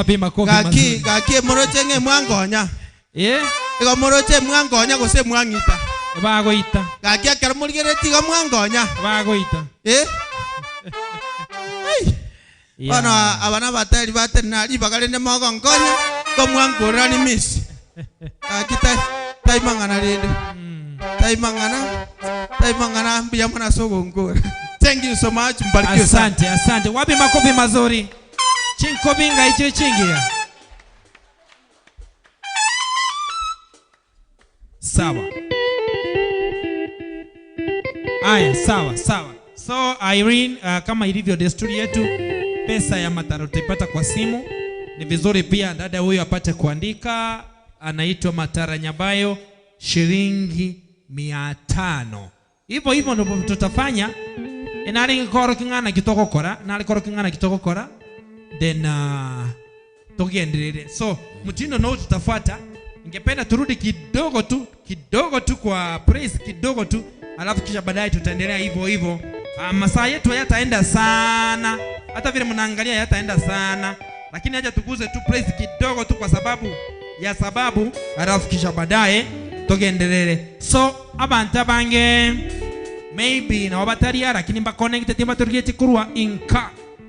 Wapi makofi mazuri. Gaki moroche nge mwangonya. Igo moroche mwangonya gose mwangita. Bagoita. Gaki akero morigereti igo mwangonya. Bagoita. Bana abana batari batena ribagarende mogongonya ko mwangora ni miss. Gaki tai mangana rende. Tai mangana mbiya mwana sogongora. Thank you so much, mbarikiwe sana. Asante, asante. Wapi makofi mazuri. Chinkobinga ichiri chingia. Sawa. Aya, sawa, sawa. So Irene, kama ilivyo desturi yetu, pesa ya mataro utaipata kwa simu. Ni vizuri pia dada huyu apate kuandika. Anaitwa Matara Nyabayo, shilingi 500. Hivyo hivyo ndipo tutafanya. Enari koro kingana kitoko kora, nari koro kingana kitoko kora. Then tukiendelea. So mtindo nao tutafuata. Ningependa turudi kidogo tu kwa praise kidogo tu, alafu kisha baadaye tutaendelea hivyo hivyo. Masaa yetu hayataenda sana. Hata vile mnaangalia hayataenda sana. Lakini acha tuguze tu praise kidogo tu kwa sababu ya sababu, alafu kisha baadaye tukiendelee. So abantu bange maybe na wabataria lakini mba connected timba turigeti kurwa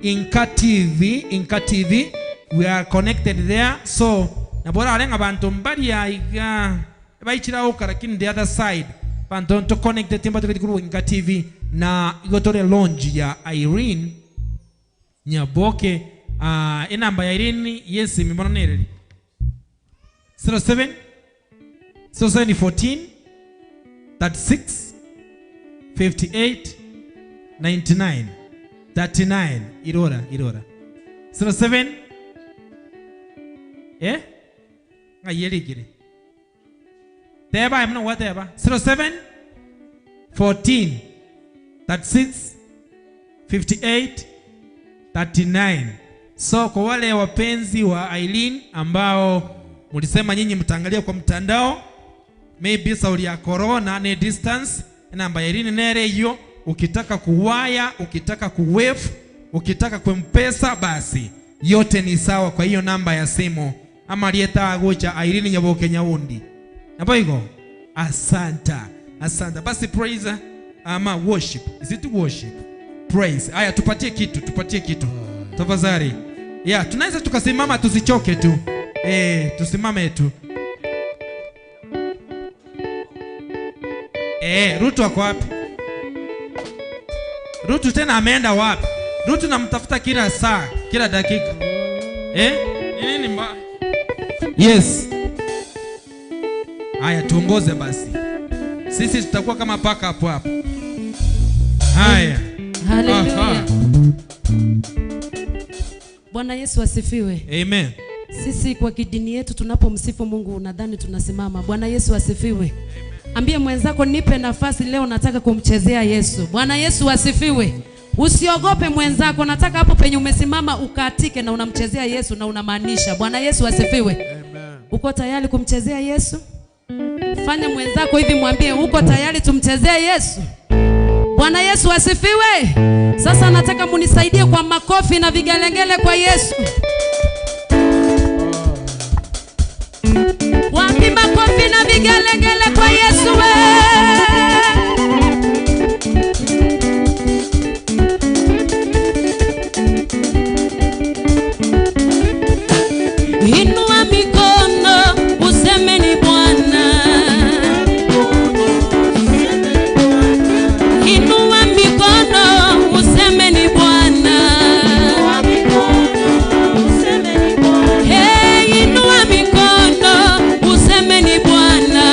Inka TV, Inka TV, we are connected there. So na bora alenga bantu mbali iga baichira oka lakini the other side bantu to connected timba turigeti kurwa Inka TV na igotore launch ya Irene Nyaboke. Inamba ya Irene yes mibono nereri 07 07 14 36 58 99 39 irora 07 ngayerigire teba imno wateba 07 14 36 58 39. So kwa wale wapenzi wa Irene ambao mlisema nyinyi mtaangalia kwa mtandao, maybe sauli ya corona ne distance, namba ya Irene nere hiyo. Ukitaka kuwaya, ukitaka kuwave, ukitaka kumpesa, basi yote ni sawa kwa hiyo namba ya simu. Ama lieta agocha Irene Nyaboke Nyaundi. Naboigo. Asante. Asante. Basi praise ama worship. Is it worship? Praise. Aya, tupatie kitu. Tafadhali. Yeah, tunaweza tukasimama tusichoke tu. Tusimame tu. Ruto ako wapi? Ruto tena ameenda wapi? Ruto namtafuta kila saa, kila dakika. Nini mbaya? Yes. Haya, tuongoze basi. Sisi tutakuwa kama paka hapo hapo. Haya. Hallelujah. Bwana Yesu asifiwe. Amen. Sisi kwa kidini yetu tunapomsifu Mungu nadhani tunasimama. Bwana Yesu asifiwe. Ambie mwenzako, nipe nafasi leo, nataka kumchezea Yesu. Bwana Yesu asifiwe. Usiogope mwenzako, nataka hapo penye umesimama ukatike na unamchezea Yesu na unamaanisha. Bwana Yesu asifiwe. Amen. Uko tayari kumchezea Yesu? Fanya mwenzako hivi, mwambie uko tayari tumchezee Yesu? Bwana Yesu asifiwe. Sasa nataka munisaidie kwa makofi na vigelegele kwa Yesu. Wapi makofi na vigelegele kwa Yesu we? Inua mikono useme ni Bwana. Inua mikono useme ni Bwana. Hey, inua mikono useme ni Bwana.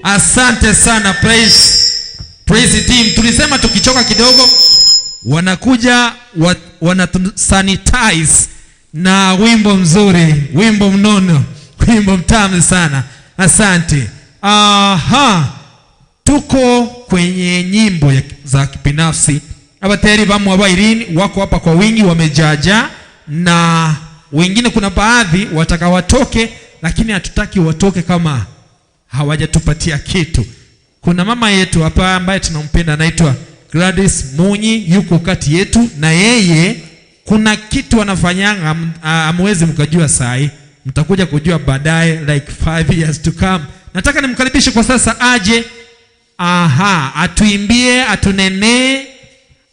Asante sana praise team. Tulisema tukichoka kidogo wanakuja wanatusanitize na wimbo mzuri, wimbo mnono, wimbo mtamu sana. Asante. Aha, tuko kwenye nyimbo za kibinafsi. Abateri bamu wa Irene wako hapa kwa wingi, wamejaja, na wengine kuna baadhi wataka watoke, lakini hatutaki watoke kama hawajatupatia kitu. Kuna mama yetu hapa ambaye tunampenda, anaitwa Gladys Munyi, yuko kati yetu, na yeye kuna kitu anafanyanga hamwezi mkajua sahi, mtakuja kujua baadaye like 5 years to come. Nataka nimkaribishe kwa sasa aje, aha, atuimbie, atunenee,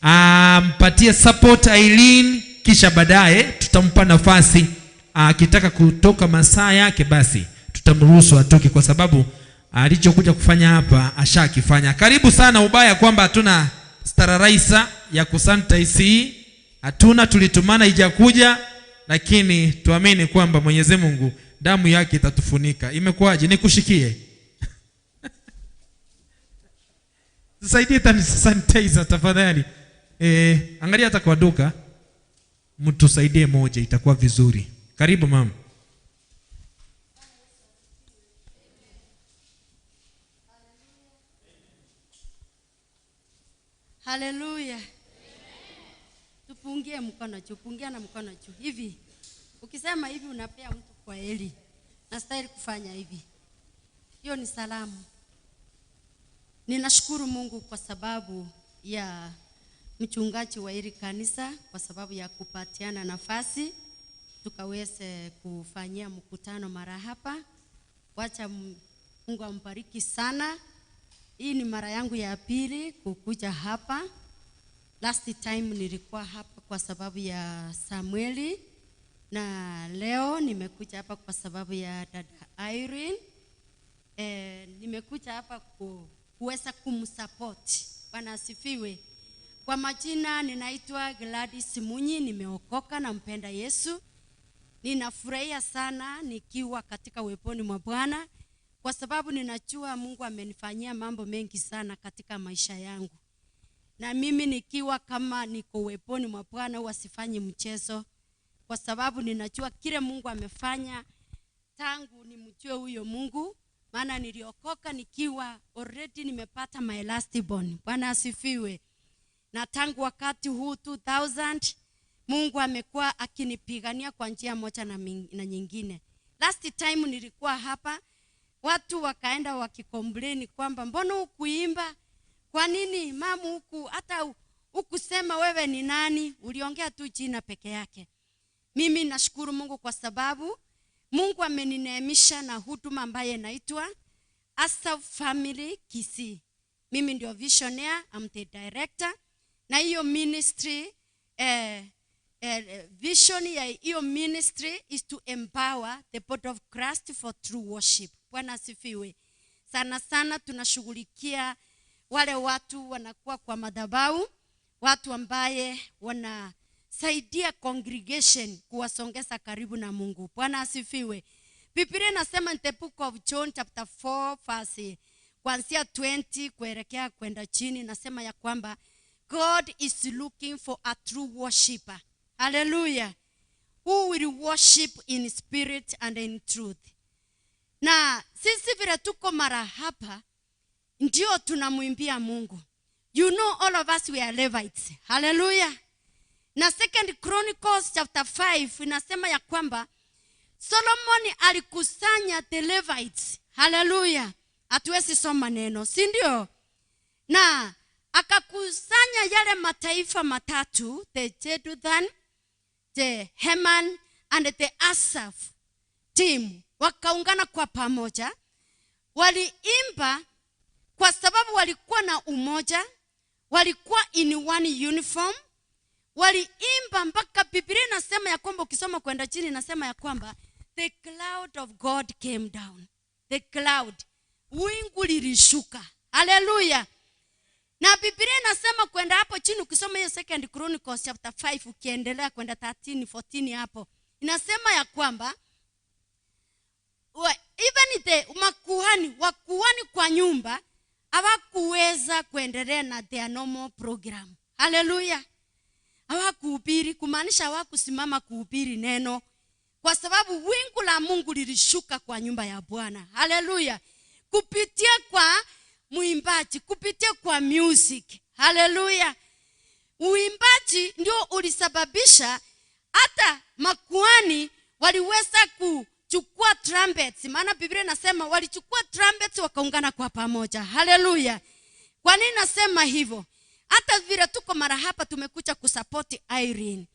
ampatie support Aileen, kisha baadaye tutampa nafasi akitaka kutoka masaa yake, basi tutamruhusu atoke, kwa sababu alichokuja kufanya hapa ashakifanya. Karibu sana. Ubaya kwamba hatuna sterilizer ya kusanitize, hatuna, tulitumana ijakuja, lakini tuamini kwamba Mwenyezi Mungu damu yake itatufunika. Imekuwaje? Nikushikie. Tusaidie sanitizer tafadhali. Angalia hata kwa duka mtusaidie moja, itakuwa vizuri. Karibu mama. Haleluya. Tupungie mkono juu, pungia na mkono juu. Hivi. Ukisema hivi unapea mtu kwa heri. Nastahili kufanya hivi. Hiyo ni salamu. Ninashukuru Mungu kwa sababu ya mchungaji wa hili kanisa, kwa sababu ya kupatiana nafasi tukaweze kufanyia mkutano mara hapa. Wacha Mungu ambariki sana. Hii ni mara yangu ya pili kukuja hapa. Last time nilikuwa hapa kwa sababu ya Samueli, na leo nimekuja hapa kwa sababu ya dada Irene. Nimekuja hapa kuweza kumsupport. Bwana asifiwe. Kwa majina ninaitwa Gladys Munyi, nimeokoka na mpenda Yesu. Ninafurahia sana nikiwa katika uweponi mwa Bwana, kwa sababu ninajua Mungu amenifanyia mambo mengi sana katika maisha yangu. Na mimi nikiwa kama niko uweponi mwa Bwana huwa sifanyi mchezo, kwa sababu ninajua kile Mungu amefanya tangu nimjue huyo Mungu. Maana niliokoka nikiwa already nimepata my last born. Bwana asifiwe. Na tangu wakati huu 2000 Mungu amekuwa akinipigania kwa njia moja na nyingine. Last time nilikuwa hapa, watu wakaenda wakicomplain kwamba mbona hukuimba? Kwa nini mamu huku hata hukusema wewe ni nani? Uliongea tu jina peke yake. Mimi nashukuru Mungu kwa sababu Mungu amenineemisha na huduma ambaye inaitwa Asaph Family Kisii. Mimi ndio visionary, I'm the director. Na hiyo ministry, vision ya hiyo ministry is to empower the body of Christ for true worship. Bwana asifiwe. Sana sana tunashughulikia wale watu wanakuwa kwa madhabahu, watu ambaye wanasaidia congregation kuwasongeza karibu na Mungu. Bwana asifiwe. Biblia inasema in the book of John chapter 4 verse kuanzia 20 kuelekea kwenda chini, nasema ya kwamba God is looking for a true worshipper. Hallelujah. Who will worship in spirit and in truth. Na sisi vile tuko mara hapa ndio tunamwimbia Mungu. You know all of us we are Levites. Hallelujah. Na Second Chronicles chapter 5 inasema ya kwamba Solomon alikusanya the Levites. Hallelujah. Hatuwezi soma neno, si ndio? Na akakusanya yale mataifa matatu, the Jeduthun, the Heman and the Asaph team, wakaungana kwa pamoja. Waliimba kwa sababu walikuwa na umoja, walikuwa in one uniform. Waliimba mpaka Biblia inasema ya kwamba, ukisoma kwenda chini inasema ya kwamba the cloud of God came down. The cloud, wingu lilishuka. Hallelujah. Na Biblia inasema kwenda hapo chini, ukisoma hiyo Second Chronicles chapter 5 ukiendelea kwenda 13, 14 hapo, inasema ya kwamba Even the makuhani, wakuhani kwa nyumba hawakuweza kuendelea na their normal program. Haleluya. Hawakuhubiri, kumaanisha hawakusimama kuhubiri neno, kwa sababu wingu la Mungu lilishuka kwa nyumba ya Bwana. Haleluya. Kupitia kwa muimbaji, kupitia kwa music. Haleluya. Uimbaji ndio ulisababisha hata makuhani waliweza kuchukua trumpets. Maana Biblia inasema walichukua trumpets wakaungana kwa pamoja. Haleluya. Kwa nini nasema hivyo? Hata vile tuko mara hapa tumekuja kusupport Irene.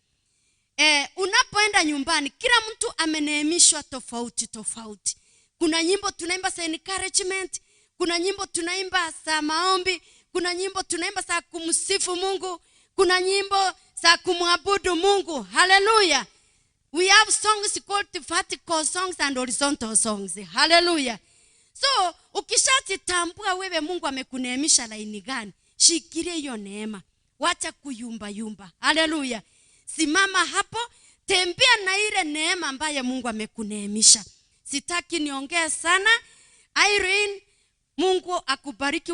Unapoenda nyumbani kila mtu ameneemishwa tofauti tofauti. Kuna nyimbo tunaimba za encouragement, kuna nyimbo tunaimba za maombi, kuna nyimbo tunaimba za kumsifu Mungu, kuna nyimbo za kumwabudu Mungu. Haleluya. We have songs called vertical songs and horizontal songs. Hallelujah. So, ukishajitambua wewe Mungu amekuneemisha laini gani, shikilia hiyo neema. Wacha kuyumba yumba. Hallelujah. Simama hapo, tembea na ile neema ambaye Mungu amekuneemisha. Sitaki niongee sana. Irene, Mungu akubariki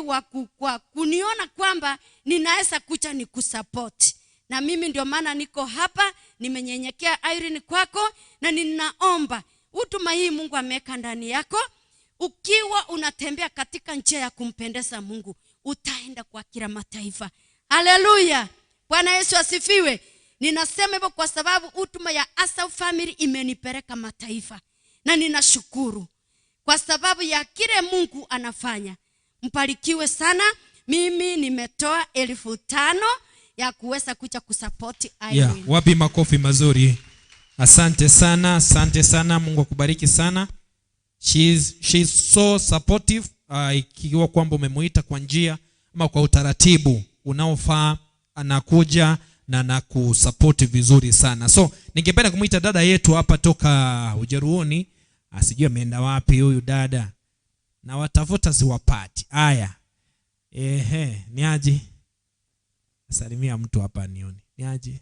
kwa kuniona kwamba ninaweza kuja nikusupport. Na mimi ndio maana niko hapa, nimenyenyekea Irene kwako, na ninaomba huduma hii Mungu ameweka ndani yako, ukiwa unatembea katika njia ya kumpendeza Mungu, utaenda kwa kila mataifa. Haleluya. Bwana Yesu asifiwe. Ninasema hivyo kwa sababu huduma ya Asau Family imenipeleka mataifa, na ninashukuru kwa sababu ya kile Mungu anafanya. Mbarikiwe sana. Mimi nimetoa 5,000 ya kuweza kuja kusupport Irene. Yeah, wapi makofi mazuri. Asante sana, asante sana. Mungu akubariki sana. She's so supportive. Ikiwa kwamba umemuita kwa njia ama kwa utaratibu unaofaa, anakuja na anakusupport vizuri sana. So ningependa kumuita dada yetu hapa toka Ujeruoni. Asijui ameenda wapi huyu dada. Na watafuta siwapati. Haya. Ehe, ni aje? Salimia mtu hapa nione. Ni aje?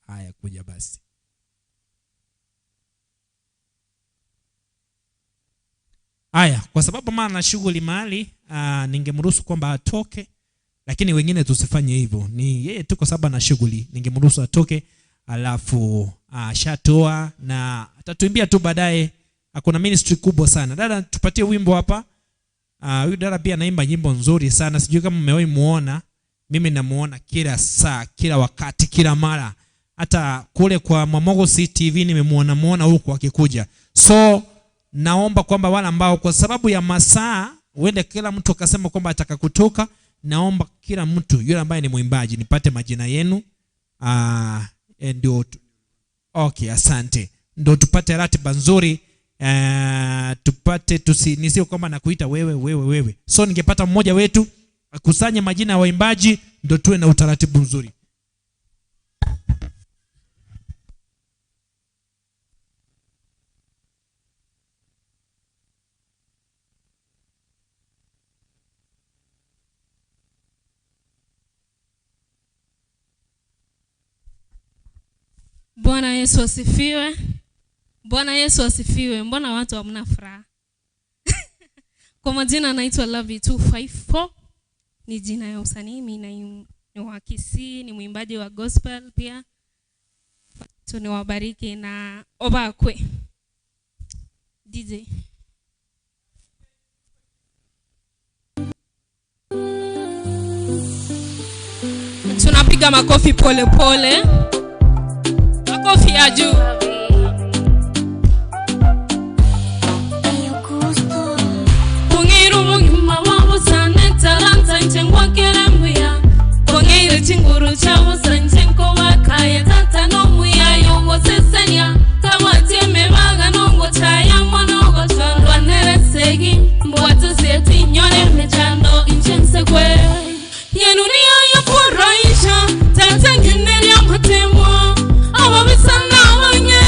Haya, kuja basi. Haya, kwa sababu maana na shughuli mahali, ningemruhusu kwamba atoke, lakini wengine tusifanye hivyo. Ni yeye tu kwa sababu ana shughuli, ningemruhusu atoke, alafu ashatoa na atatuimbia tu baadaye. Kuna ministry kubwa sana. Dada, tupatie wimbo hapa. Huyu dada pia anaimba nyimbo nzuri sana. Sijui kama mmewahi muona. Mimi namuona kila saa, kila wakati, kila mara. Hata kule kwa Mwamogo CTV nimemuona huko akikuja. So naomba kwamba wale ambao kwa sababu ya masaa uende kila mtu akasema kwamba ataka kutoka, naomba kila mtu yule ambaye ni mwimbaji nipate majina yenu. Ndio. Okay, asante. Ndio tupate ratiba nzuri. Tupate nisio kwamba nakuita wewe wewe wewe. So ningepata mmoja wetu akusanye majina ya waimbaji ndio tuwe na utaratibu mzuri. Bwana Yesu asifiwe. Bwana Yesu asifiwe. Mbona watu hamna furaha? Kwa majina naitwa Love 254. Ni jina ya usanii, mimi ni wa Kisii, ni mwimbaji wa gospel pia. Tuniwabariki na obakwe. DJ. Tunapiga makofi pole pole. Makofi ya juu. Talanta nchengwa kelembuya Kongere chinguru chawo sanchenko wakaya tata no muya yongo sesenya Tawati mebaga nongo chaya monogo chondwa neresegi Mbwatu sieti nyone mechando inchensekwe Yenunia ya furahisha tata ngeneria matemwa Ababisana wanye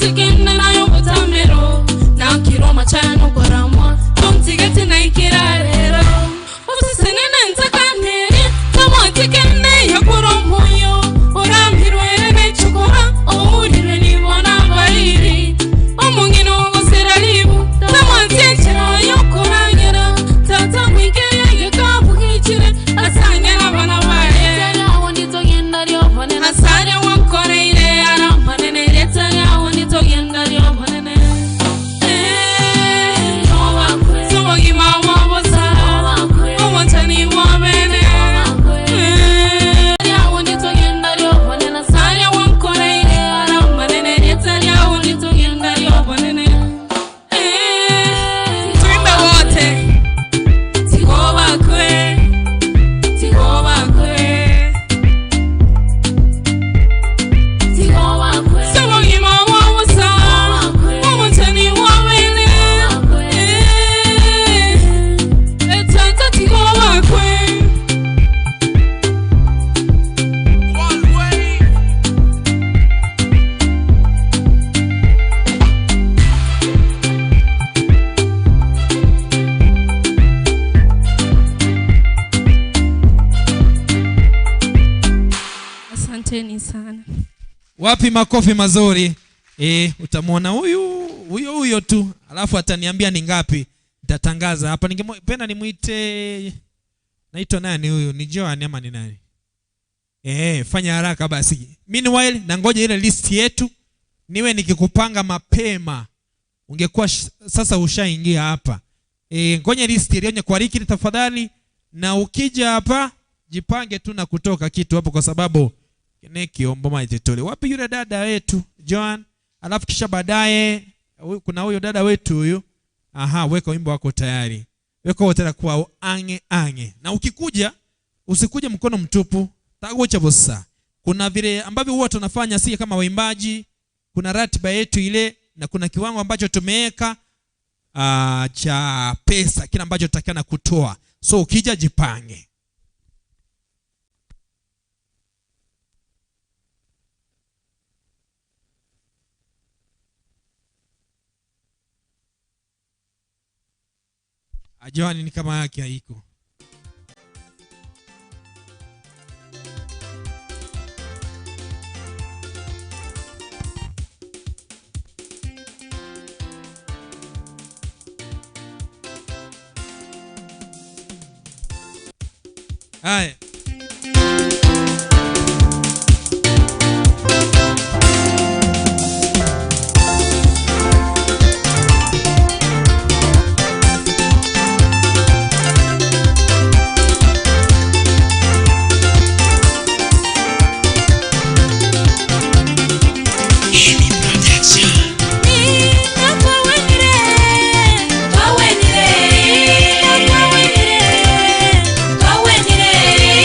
Tamwatikene nayo butamero na kiroma chano koramwa tontigete na ikirarero Usisenene ntakanere tamwatikene yakoromoyo Orambirwere nechukora ourirwe nibona bairi Omungino gosera ribu tamwatichera yokorangera Tata mwikere yekabukichire asangera bana baye Asare wankoreire aramanene retaya wonitogenda ryomanene Sobogima wabosa Omontani wabene Asare wankoreire aramanene retaya wonitogenda ryomanene Tuimbe wote Tigobakwe Tigobakwe Sobogima wabosa Omontani wabene Etata tigobakwe Asanteni sana. Wapi makofi mazuri? Utamwona huyu huyo huyo tu, alafu ataniambia ni ngapi. Nitatangaza hapa. Ningependa nimuite, naitwa nani huyu? Ni Joan ama ni nani? Fanya haraka basi. Meanwhile, na ngoja ile list yetu niwe nikikupanga mapema. Ungekuwa sasa ushaingia hapa. Ngoja list ilionye kwa Riki tafadhali, na ukija hapa jipange tu na kutoka kitu hapo kwa sababu nekiombo maitole. Wapi yule dada wetu Joan? Alafu kisha baadaye kuna huyo dada wetu huyu. Aha, weka wimbo wako tayari. Weka wote kwa ange ange. Na ukikuja usikuje mkono mtupu. Tagocha bosa. Kuna vile ambavyo huwa tunafanya si kama waimbaji, kuna ratiba yetu ile na kuna kiwango ambacho tumeweka cha pesa kile ambacho tutakana kutoa. So ukija jipange. Joan ni kama yake haiko. Haya. Kawenire.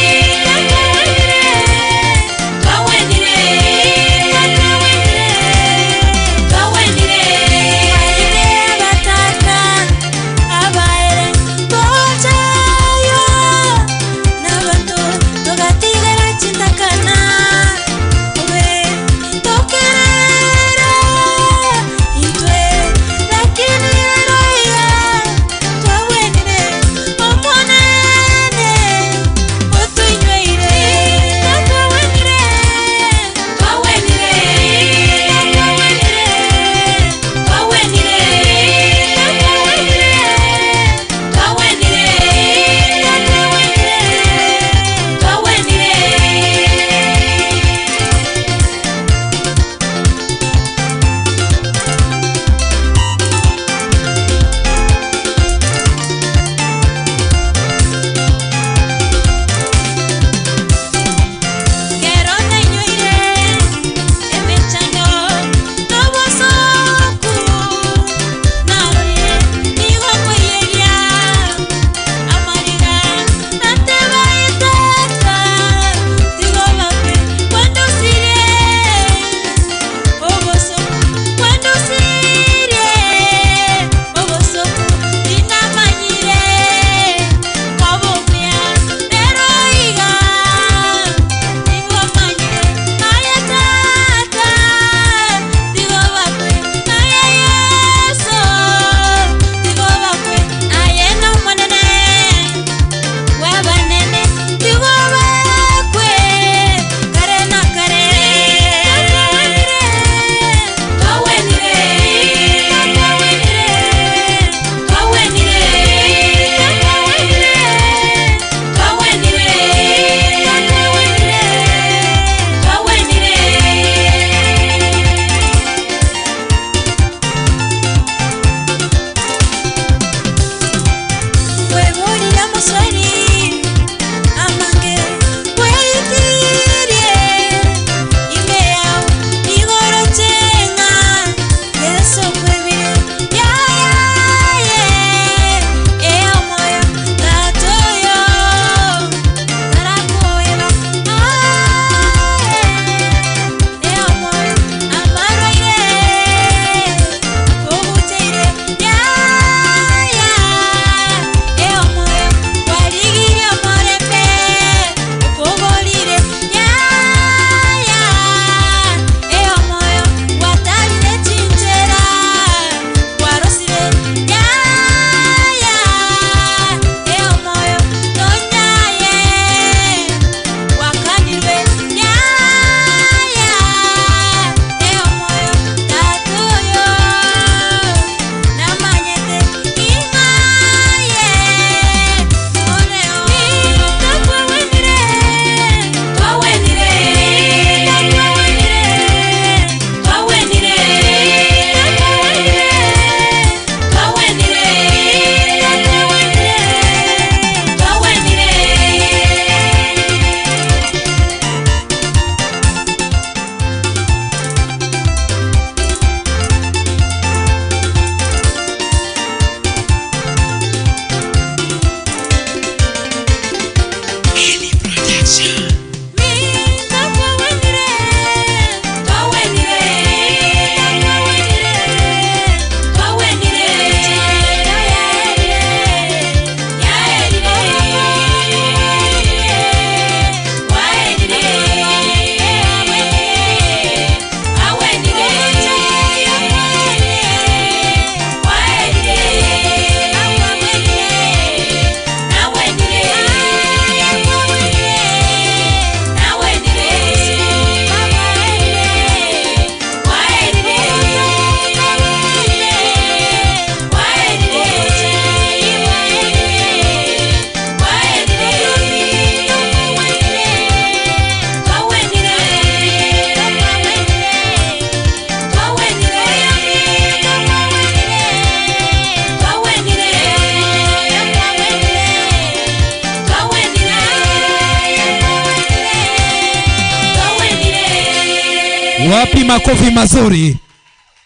Makofi mazuri.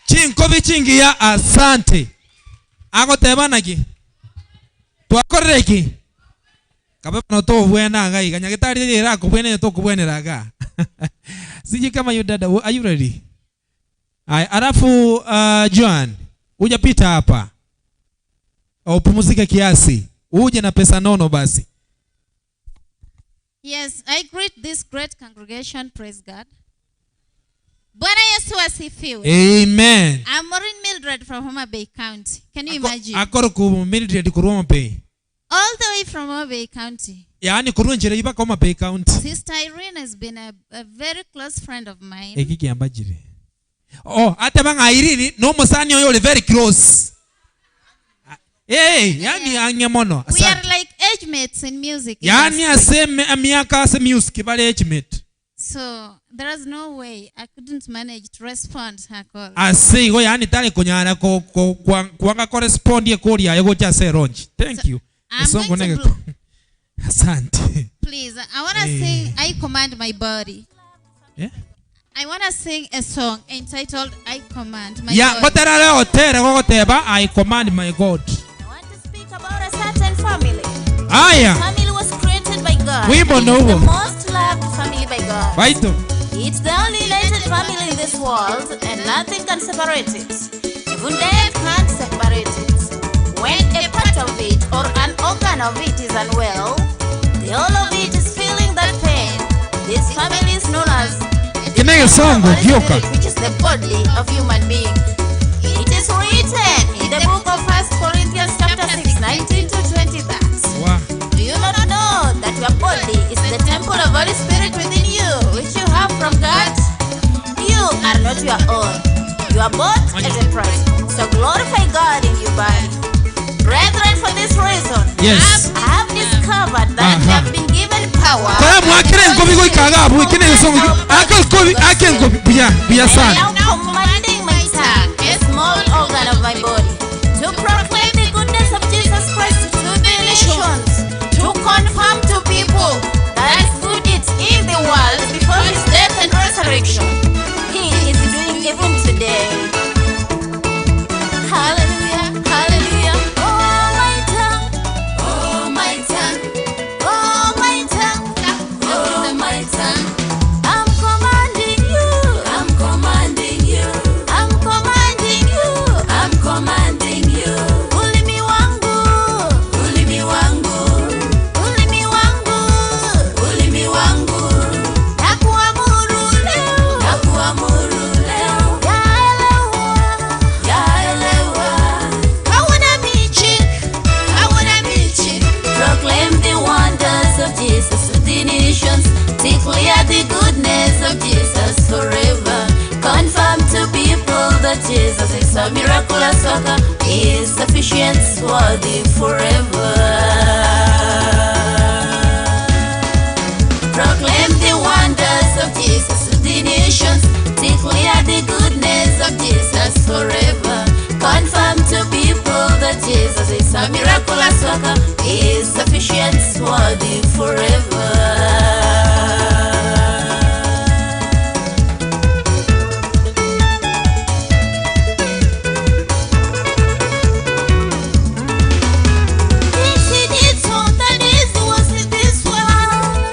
Chinkofi chingiya, asante. Agoteba naki? Twakorire ki? Kabe no tobwena ngai kanyagitari rira kubwene tokubwenera ga. Siji kama yu dada, are you ready? Ay, alafu Joan, hujapita hapa. Upumzike kiasi. Uje na pesa nono basi. Yes, I greet this great congregation, praise God. Bwana Yesu asifiwe. Amen. I'm Maureen Mildred from Homa Bay County. Can you imagine? Akoro ku Mildred kurwa Homa Bay. All the way from Homa Bay County. Yaani kurwa njira ibaka Homa Bay County. Sister Irene has been a very close friend of mine. Ekiki ambajire. Oh, ate banga Irene no musani oyo very close. Hey, yani ange mono. We are like age mates in music. Yani aseme miaka ase music bale age mate. So there is no way I couldn't manage to respond her call. Ase go yani tale kunyara ko kwanga correspond ye kori ayo gocha se ronji. Thank you. I'm going to Asante. Please, I want to sing I Command My Body. Yeah? I want to sing a song entitled I Command My God. I command my God. I want to speak about a certain family. Aya. Family was created by God. Wimbo It's no. the most loved family by God. Baito. It's the only united family in this world, and nothing can separate it. Even death can't separate it. When a part of it or an organ of it is unwell, the whole of it is feeling that pain. This family is known as the Spirit, which is the body of human being. It is written in the book of 1 Corinthians chapter 6, 19 to 20 that, wow. Do you not know that your body is the temple of Holy Spirit within you, which you have from God? You are not your own. You are bought at a price. So glorify God in your body. Brethren, for this reason, yes, I have discovered that you have been given power. I am now commanding my tongue, a small organ of my body, to proclaim the goodness of Jesus Christ to the nations, to confirm to people that good deeds in the world before his death and resurrection. He is doing even today. Hallelujah, hallelujah. Oh my tongue, oh my tongue, oh my tongue, oh my tongue. I'm commanding you, I'm commanding you, I'm commanding you, I'm commanding you. Ulimi wangu, ulimi wangu, ulimi wangu, ulimi wangu. Nakuamuru leo, nakuamuru leo. Yaelewa, yaelewa. Kawana michi, kawana michi. Proclaim the wonders of Jesus to the nations. Declare the goodness of Jesus forever. Confirm to people that Jesus is a miraculous worker. He is sufficient, worthy forever. Proclaim the wonders of Jesus to the nations. Declare the goodness of Jesus forever. Confirm to people that Jesus is a miraculous worker. He is sufficient, worthy forever.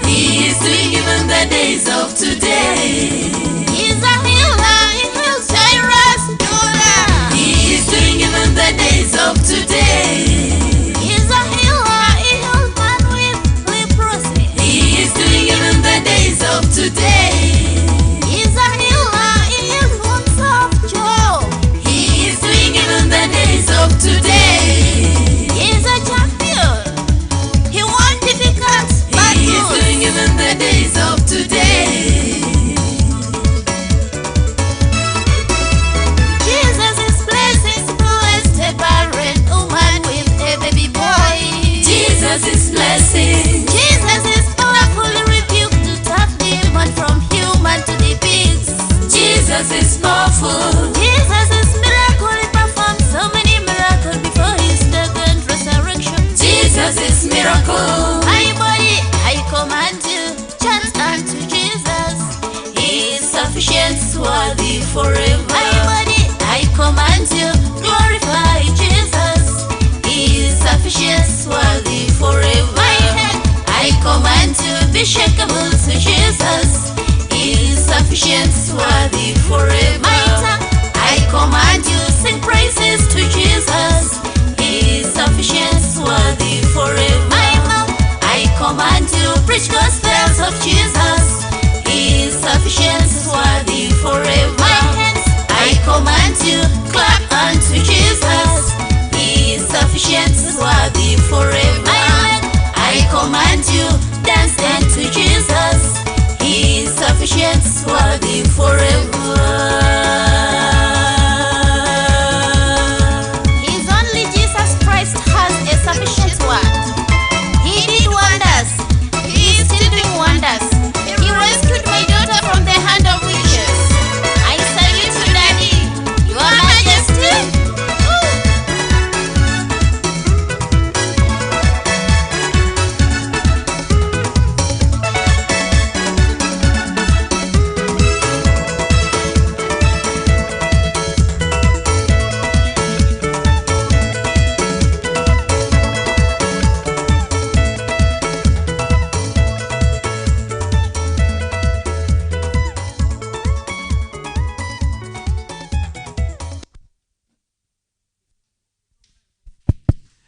He is doing even the days of today. He's a healer, he heals Jairus' daughter. He is doing even the days of today. He's a healer. preach gospels of Jesus. His sufficiency is worthy forever. My hands, I command you, clap unto Jesus. His sufficiency is worthy forever. My leg, I command you, dance unto Jesus. His sufficiency is worthy forever. His only Jesus Christ has a sufficient word. He did wonders. He is still doing wonders. He rescued my daughter from the hand of witches. I salute you, Daddy. Your Majesty.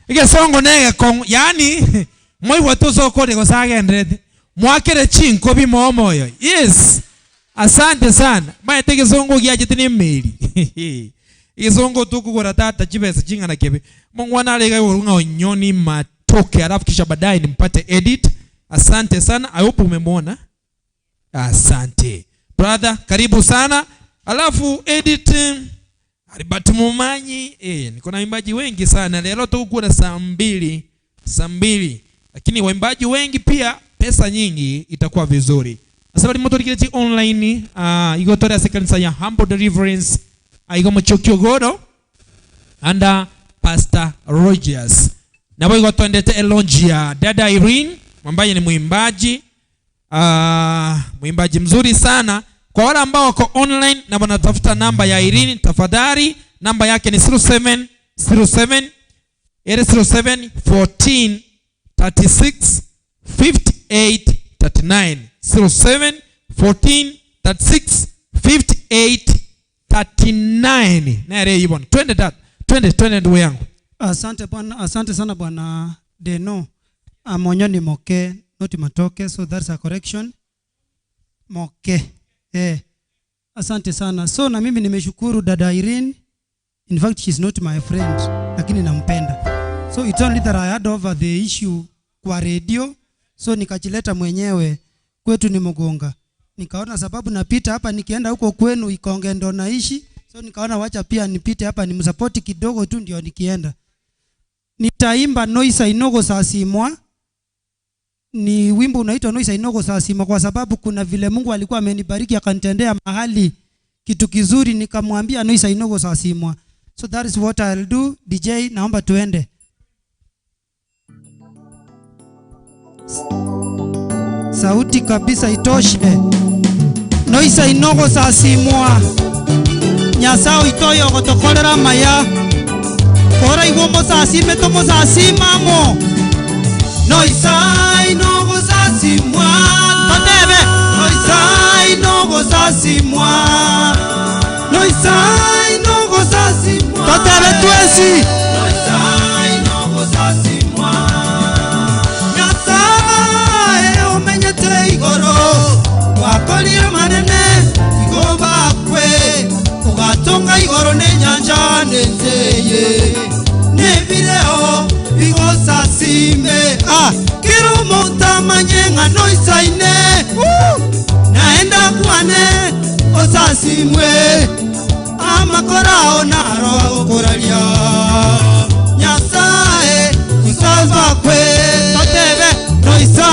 Igesongo nege kong yani moiwa tuzokore gosagendrete mwakere chinko bimomoyo. Yes, asante sana maete gesongo giachete ni meri igesongo tukugora tata chibesa chingana kebe mongwana alega urunga onyoni matoke alafu kisha baadaye nimpate edit. Asante sana, I hope umemwona. Asante brother, karibu sana. Alafu edit Albert Mumanyi, niko na waimbaji wengi sana leo tukuna saa mbili. Lakini waimbaji wengi pia pesa nyingi itakuwa vizuri. Asabali motoriketi online igotorea sekanisa ya Humble Deliverance igo muchokyogoro under Pastor Rogers. Na bo igotondete elongia dada Irene ambaye ni mwimbaji mwimbaji mzuri sana. Kwa wale ambao wako online na wanatafuta namba ya Irene, tafadhali namba yake ni 07 07 07 14 36 58 39 07 14 36 58 39. Nare ibon. Twende dad. Twende ndugu yangu. Asante bwana, asante sana bwana Deno. Amonyo ni moke, not matoke, so that's a correction. Moke. Asante sana. So na mimi nimeshukuru dada Irene. In fact she's not my friend, lakini nampenda. So it's only that I had over the issue kwa radio, so nikachileta mwenyewe kwetu ni Mugonga. Nikaona sababu napita hapa nikienda huko kwenu Ikonge ndo naishi, so nikaona wacha pia nipite hapa nimsupport kidogo tu ndio nikienda. Nitaimba Noisa Inogo Sasimwa. Ni wimbo unaitwa Noisa Inogo Sasimwa kwa sababu kuna vile Mungu alikuwa amenibariki akanitendea mahali kitu kizuri, nikamwambia Noisa Inogo Sasimwa. So that is what I'll do. DJ, naomba tuende. Sauti kabisa itoshe. Noisa Inogo Sasimwa. Nyasao itoyo gotokolera maya. Ora iwomo sasime tomo sasimamo. Noisa Inogo Sasimwa. Totebe. Noisa Inogo Sasimwa. Noisa Inogo Sasimwa. Totebe tuesi. Noisa Inogo Sasimwa. Nyasaye omenyete igoro. Wakolie manene igo bakwe. Ugatonga igoro ne nyanja nenzeye. Nevireo bigo sasime. Ah, kiro montamanye noisa ine. Naenda kuane osasimwe. Amakora onaro koralia. Nyasaye usazakwe. Totebe noisa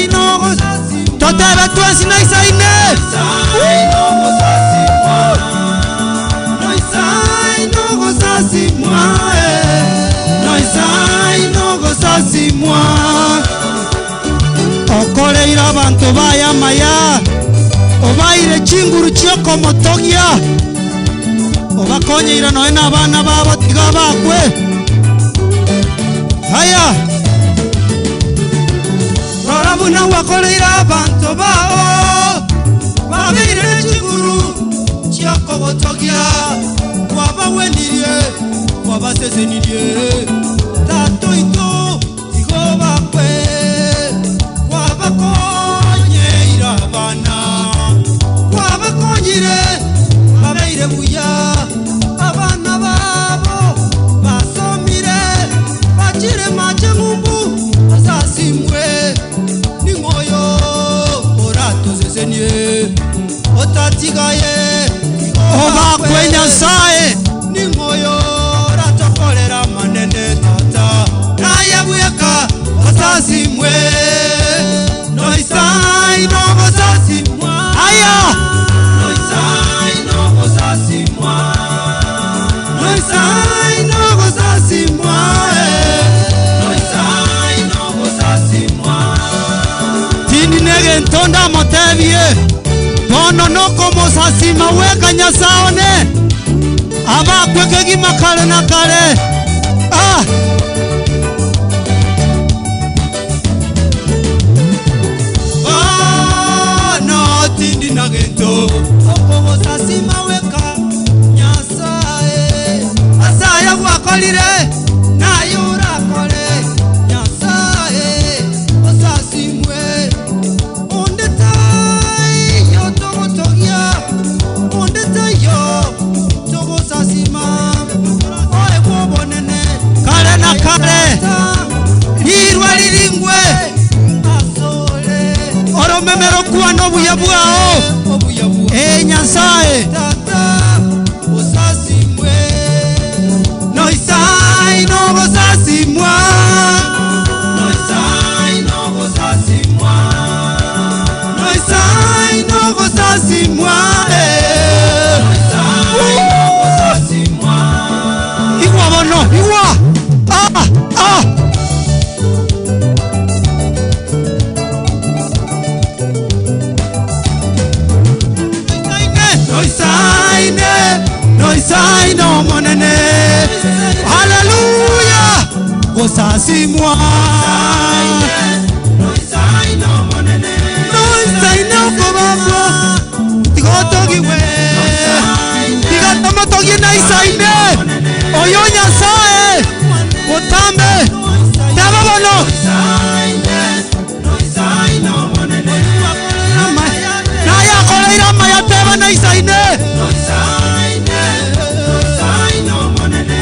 inogo sasimwa. Totebe tuasi noisa ine. Noisa inogo sasimwa. Noisa inogo sasimwa. Noisa inogo sasimwa. Okoreira abantu baya maya. Obaire chinguru chioko motogia. Obakonyeira noe na abana babo tiga bakwe. Haya. Rorabuna wakoreira abantu bao. Babaire chinguru chioko motogia. Wabawenirie, wabasesenirie. Tato ito tigo bakwe. Wabako Noisai nogosasimwa Noisai nogosasimwa Tindi nege ntonda motebie Bono noko mosasima weka nyasaone Aba kwekegi makale na kale. Ah Bono tindi nagento Oko mosasima weka nyasae Asaya wakolire na yurakole nyasae osasimwe Ondetai yo togotogia Ondetai yo togosasima Oe wobonene kale na kale Lirwa liringwe Oromemero kuwa nobuya bwao E nyasae Osasimwe Noisai nogosasimwa Noisai nogosasimwa Noisai nogosasimwa Noisai nogosasimwa Igwa bono igwa Ah ah Noisaine Noisaine omonene Hallelujah Gosasimwa Noisaine omonene Noisaine okobabwa Tigotogiwe Tigatomotogie Noisaine Oyo Nyasaye Gotambe Tababono Noisaine omonene Naya koleira maya teba Noisaine Noisaine Noisaine omonene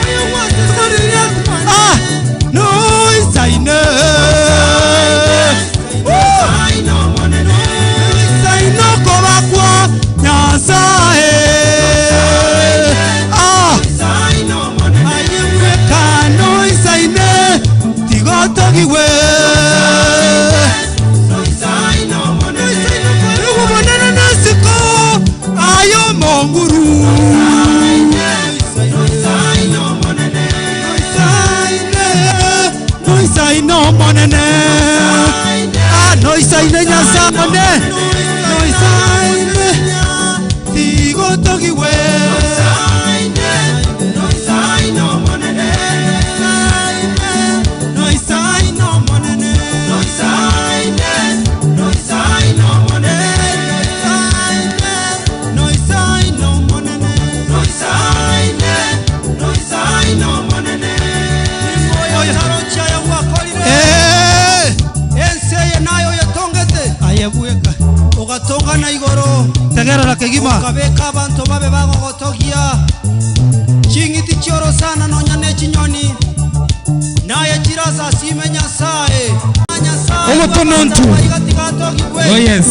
Ah Noisaine Noisaine omonene Noisaine okobakwa Nyasaye Ah Noisaine omonene Ayeweka Noisaine Tigotogiwe Noisaine omonene Omonene nasiko ayo monguru Noisaine omonene Noisaine omonene Ah Noisaine Nyasaye Noisaine Tigotogiwe Noisaine omonene Noisaine omonene Noisaine Noisaine omonene Noisaine omonene Noisaine Noisaine omonene Oyo tarocha ya wakolire Enseye nayo yatongete ayebweka ugatonga na igoro tegerera kegima ukabeka abantu babe bagogotogia chingiti chioro sana nonyane chinyoni naye chirasa sime Nyasaye Nyasaye Ogotonontu. Oh yes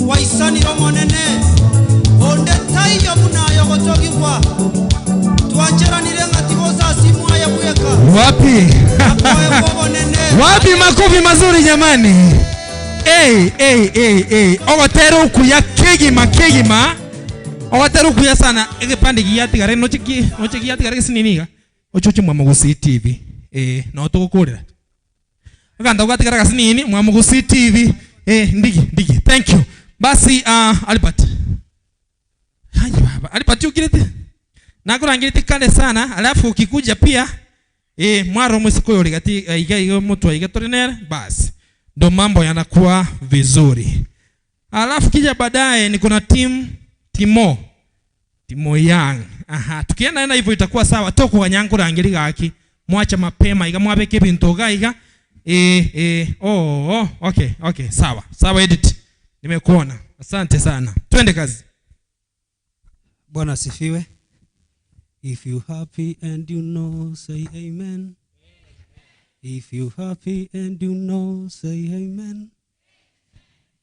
Waisaniro monene onde taiyo munayo gotogigwa twancheranire ngatigosa simwa ya bweka Wapi Wapi makofi mazuri jamani. Hey hey hey hey Ogotero kuya kegima kegima Ogotero kuya sana egepande giyatigare nochiki nochiki yatigare gisininiga Ochoche Mwamugusi TV no tugukurira Aganda ugatigara gasinini Mwamugusi TV ndigi ndigi thank you Basi Albert Hayi baba Albert ukirete Nakurangirite kale sana alafu ukikuja pia mwaro mwisiko yoligati iga iga mtu iga torinera basi ndo mambo yanakuwa vizuri. Alafu kija baadaye niko na team Timo Yang. Aha tukienda na hivyo itakuwa sawa toko wanyangu gaki mwacha mapema iga mwabeke bintu iga oh okay okay sawa sawa edit nimekuona asante sana twende kazi. Bwana asifiwe. If you happy and you know say amen. If you happy and you know say amen.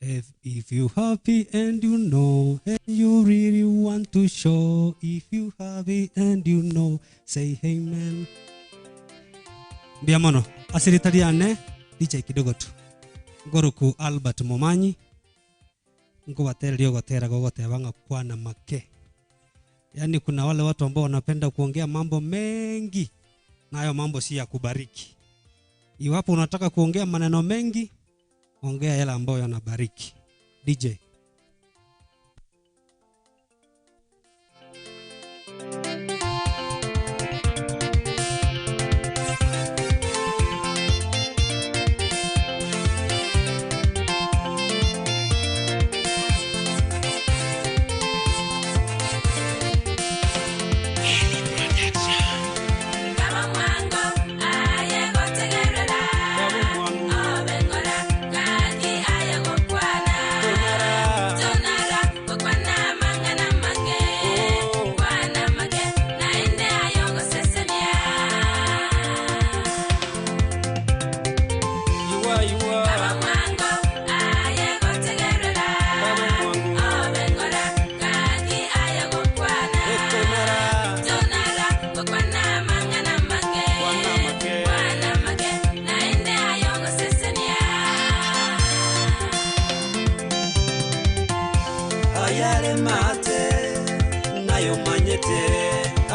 If you happy and you know and you really want to show, if you happy and you know say amen. Biamono asiritariane DJ kidogo tu ngoroku Albert Momanyi ngobatererio gotera gogotebanga kwana make Yaani kuna wale watu ambao wanapenda kuongea mambo mengi, na hayo mambo si ya kubariki. Iwapo unataka kuongea maneno mengi, ongea yale ambayo yanabariki. DJ.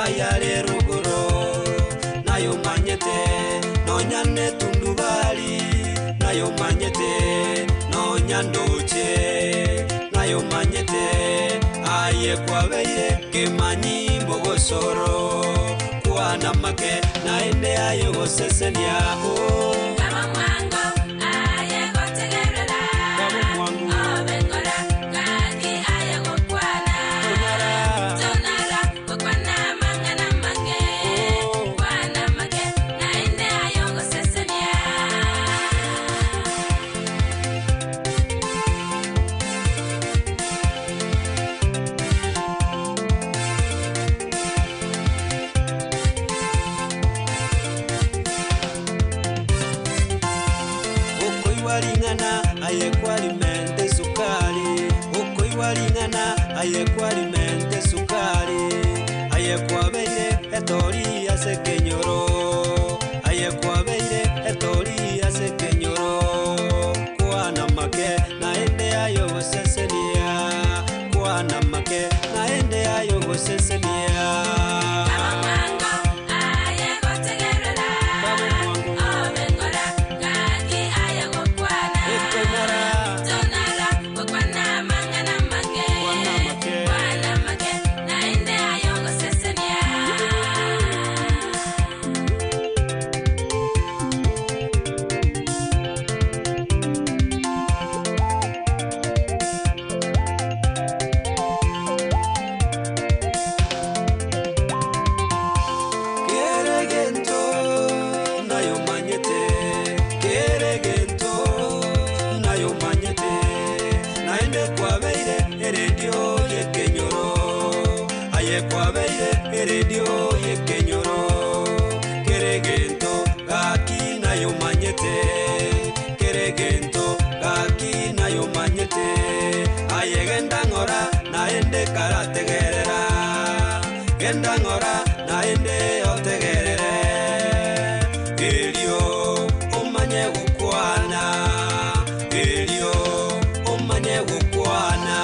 Ayale ruguru nayo manyete nonyane tundubali nayo manyete nonyandoche nayo manyete aye kwabeire kemanyi mbogosoro kwana make naende ayo gosesenia o kama mwango aye gotegerera obengora kaki aye gokwana tonara gokwana mangana mange kwana make naende ayo gosesenia. Aye kwalimente sukari aye kwabeire etori ase kenyoro aye kwabeire etori ase kenyoro kwana make naende ayo gosesenia kwana make naende ayo gosesenia. Eredio yekenyoro keregento gaki nayo manyete keregento gaki nayo manyete ayegenda ngora naende karategerera genda ngora naende otegerere elio omanye gukwana elio omanye gukwana.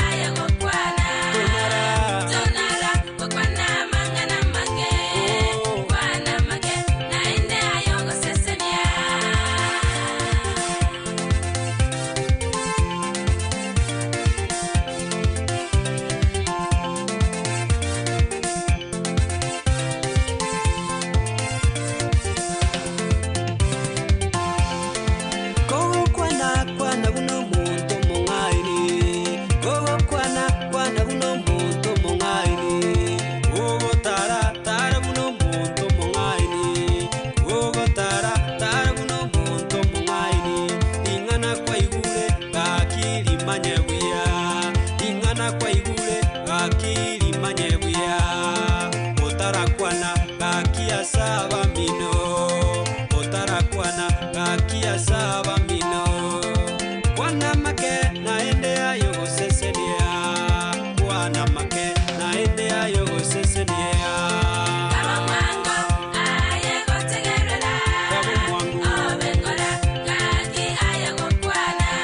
Aye gokwana.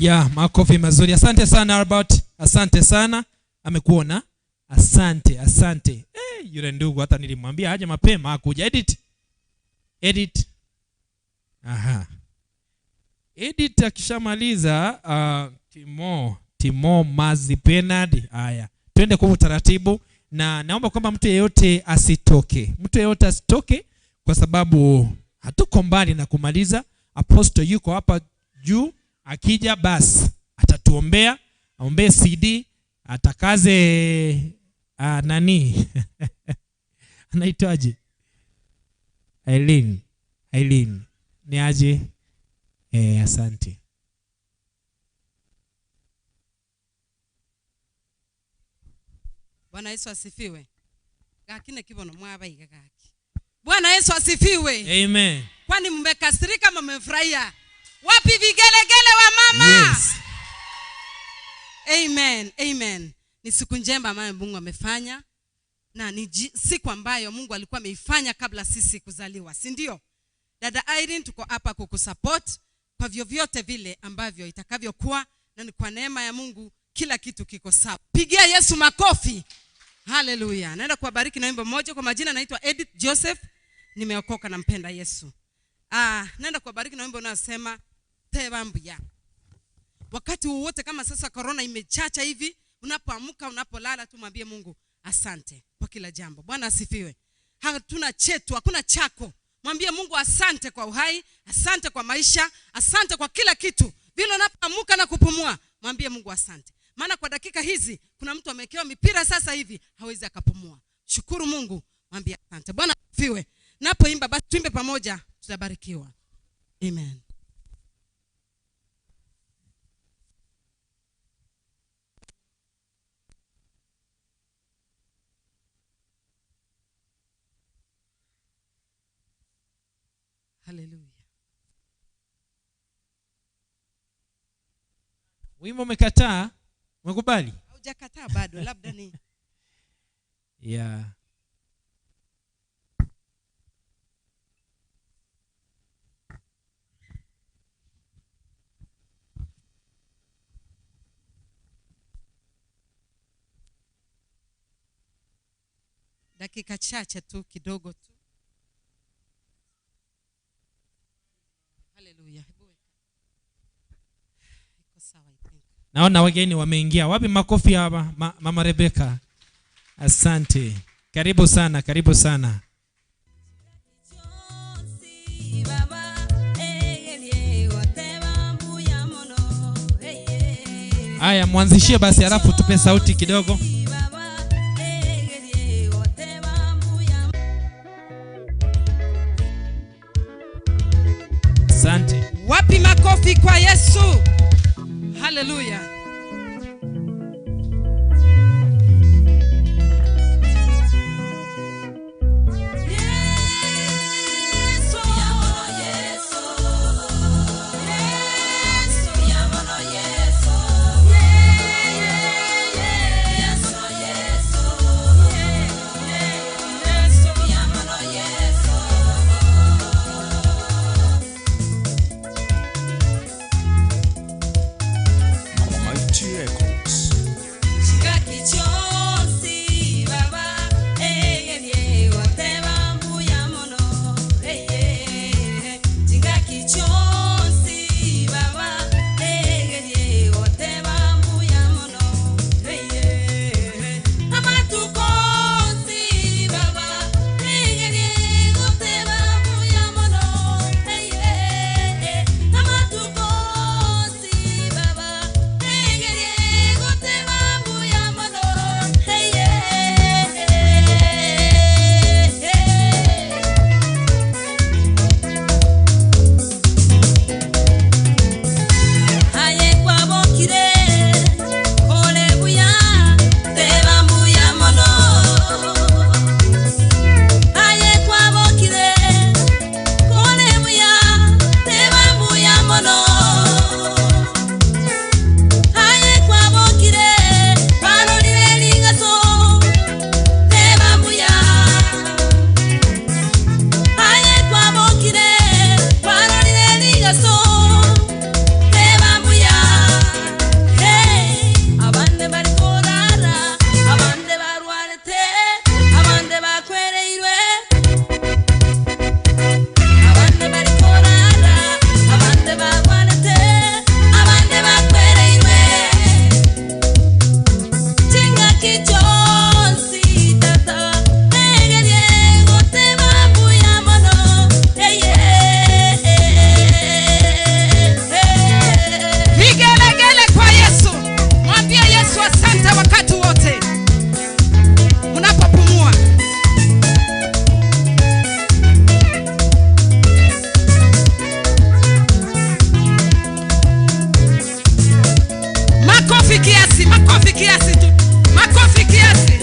Ya, makofi mazuri. Asante sana Albert. Asante sana. Amekuona. Asante, asante. Yule ndugu hata nilimwambia aje mapema hakuja. Edit. Edit. Aha. Edit akishamaliza Timo Mazi Penard. Haya. Twende kwa utaratibu na naomba kwamba mtu yeyote asitoke. Mtu yeyote asitoke kwa sababu hatuko mbali na kumaliza. Apostle yuko hapa juu, akija basi atatuombea, aombee CD, atakaze nani anaitwaje? Eileen. Eileen. Ni aje? Asante. Bwana Yesu asifiwe. Gakine kibono mwaba igagaki. Bwana Yesu asifiwe. Amen. Kwani mmekasirika ama mmefurahia? Wapi vigelegele wa mama? Yes. Amen. Amen. Ni siku njema ambayo Mungu amefanya, na ni siku ambayo Mungu alikuwa ameifanya kabla sisi kuzaliwa, si ndio? Dada Irene, tuko hapa kukusupport kwa vyovyote vile ambavyo itakavyokuwa, na ni kwa neema ya Mungu kila kitu kiko sawa. Pigia Yesu makofi. Hallelujah. Naenda kuwabariki na wimbo mmoja. Kwa majina naitwa Edith Joseph. Nimeokoka na mpenda Yesu. Naenda kuwabariki na wimbo unaosema Tebambuya. Wakati wowote kama sasa corona imechacha hivi, unapoamka unapolala tu mwambie Mungu asante kwa kila jambo. Bwana asifiwe. Hatuna chetu, hakuna chako. Mwambie Mungu asante kwa uhai, asante kwa maisha, asante kwa kila kitu. Vile unapoamka na kupumua, mwambie Mungu asante. Maana kwa dakika hizi kuna mtu amewekewa mipira sasa hivi hawezi akapumua. Shukuru Mungu, mwambie asante. Bwana asifiwe. Napoimba basi tuimbe pamoja, tutabarikiwa. Amen. Hallelujah. Wimbo umekataa? Umekubali? Haujakataa bado, labda ni. Yeah. Dakika chache tu, kidogo tu. Hallelujah. Iko sawa, I think. Naona wageni wameingia. Wapi makofi hapa Mama Rebecca? Asante. Karibu sana, karibu sana. Haya, mwanzishie basi alafu tupe sauti kidogo. Asante. Wapi makofi kwa Yesu? Hallelujah. Kiasi, makofi kiasi tu. Makofi kiasi.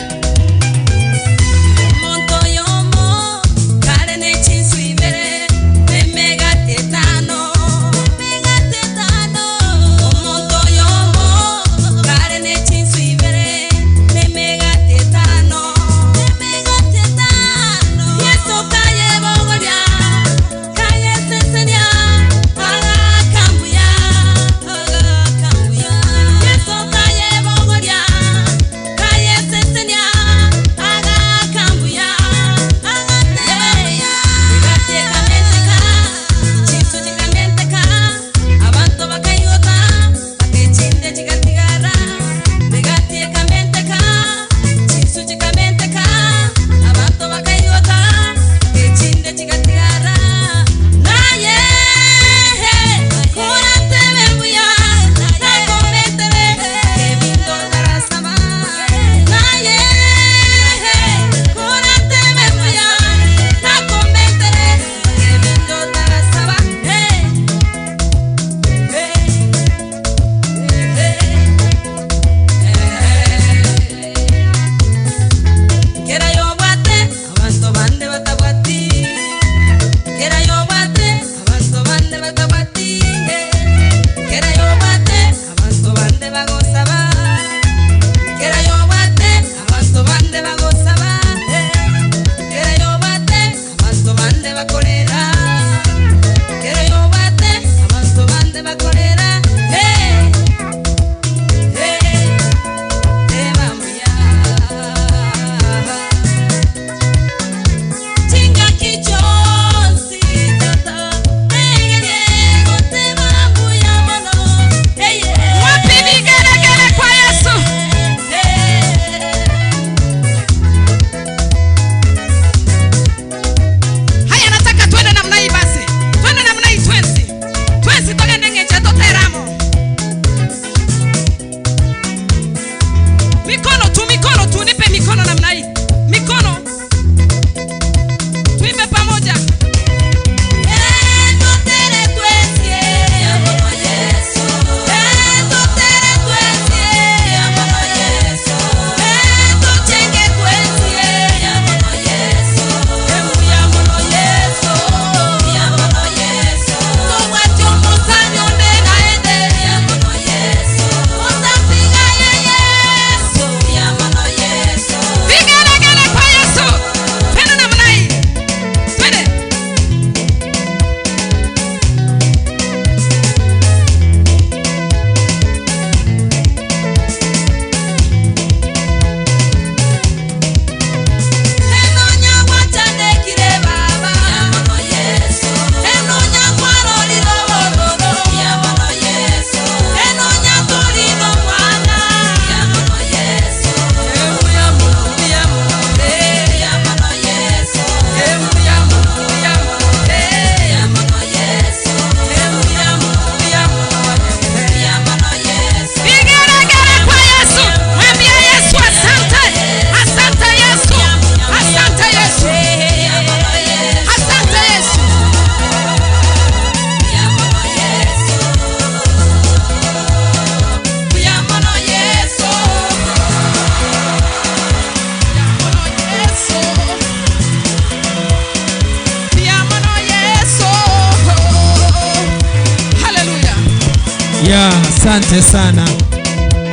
Yeah, asante sana.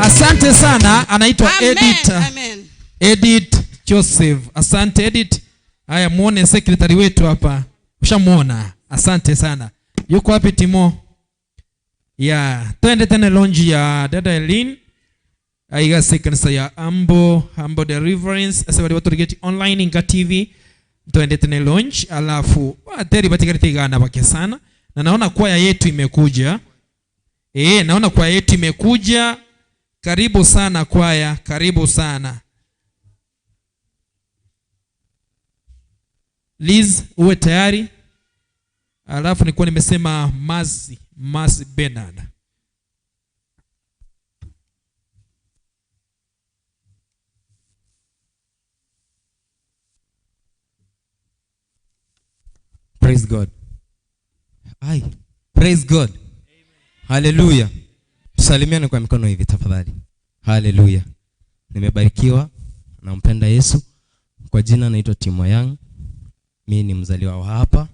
Asante sana, anaitwa Edith. Amen. Edith Joseph. Asante Edith. Haya, muone secretary wetu hapa. Ushamuona. Asante sana. Yuko wapi Timo? Yeah, twende tena lounge ya dada Eileen. Aiga sekansa ya Ambo, Ambo Deliverance, asabali watu rigeti online inga TV. Twende tena lounge, alafu wateri batikari gana bake sana. Na naona kwaya yetu imekuja. Naona kwaya yetu imekuja. Karibu sana kwaya, karibu sana. Liz, uwe tayari. Alafu nilikuwa nimesema Mazi Bernard. Praise God. Aye. Praise God. Amen. Hallelujah. Tusalimiane kwa mikono hivi tafadhali. Haleluya. Nimebarikiwa, nampenda Yesu. Kwa jina naitwa Timo Young. Mimi ni mzaliwa wa hapa.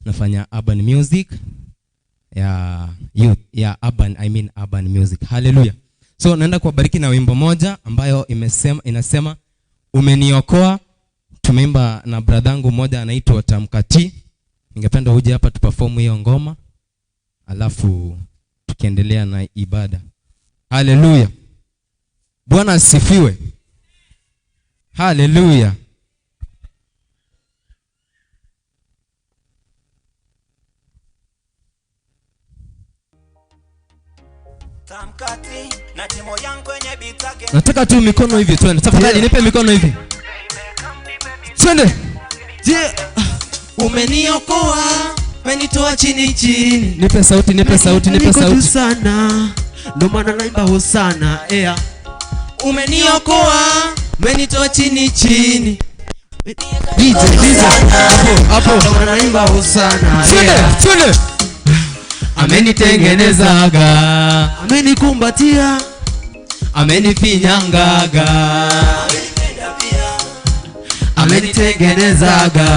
Nafanya urban music ya youth, ya urban, I mean urban music. Haleluya. So naenda kuwabariki na wimbo moja ambayo inasema umeniokoa. Tumeimba na bradhangu mmoja anaitwa Tamkati. Ningependa uje hapa tuperform hiyo ngoma, alafu tukiendelea na ibada. Haleluya. Bwana asifiwe. Haleluya. Nataka tu mikono hivi twende. Tafadhali nipe mikono hivi. Twende. Umeniokoa, umenitoa chini chini. Nipe sauti, nipe sauti, nipe sauti. Sana. Ndo maana naimba hosana. Ea. Umeniokoa, umenitoa chini chini. DJ, DJ. Hapo, hapo. Ndo maana naimba hosana. Twende, twende. Amenitengenezaga, amenikumbatia, amenifinyangaga, amenitengenezaga,